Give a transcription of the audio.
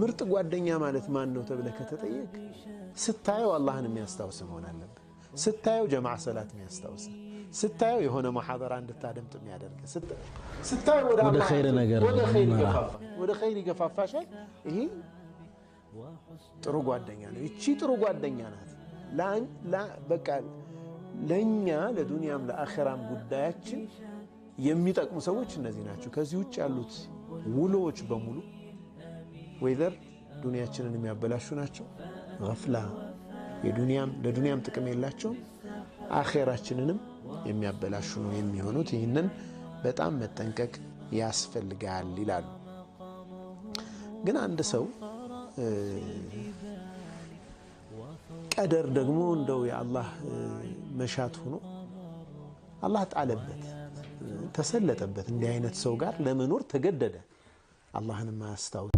ምርጥ ጓደኛ ማለት ማን ነው ተብለህ ከተጠየቅ ስታየው አላህን የሚያስታውስ መሆን አለበት። ስታየው ጀማዓ ሰላት የሚያስታውስ፣ ስታየው የሆነ ሙሐደራ እንድታደምጥ የሚያደርግ፣ ስታየው ወደ ኸይር ነገር ወደ ኸይር ይገፋፋ ወደ ኸይር ይገፋፋሻል። ይሄ ጥሩ ጓደኛ ነው። ይቺ ጥሩ ጓደኛ ናት። በቃ ለኛ ለዱንያም ለአኸራም ጉዳያችን የሚጠቅሙ ሰዎች እነዚህ ናቸው። ከዚህ ውጭ ያሉት ውሎዎች በሙሉ ወይዘር ዱንያችንን የሚያበላሹ ናቸው። ገፍላ ለዱንያም ጥቅም የላቸውም፣ አኼራችንንም የሚያበላሹ ነው የሚሆኑት። ይህንን በጣም መጠንቀቅ ያስፈልጋል ይላሉ። ግን አንድ ሰው ቀደር ደግሞ እንደው የአላህ መሻት ሆኖ አላህ ጣለበት፣ ተሰለጠበት። እንዲህ አይነት ሰው ጋር ለመኖር ተገደደ። አላህን ማያስታውስ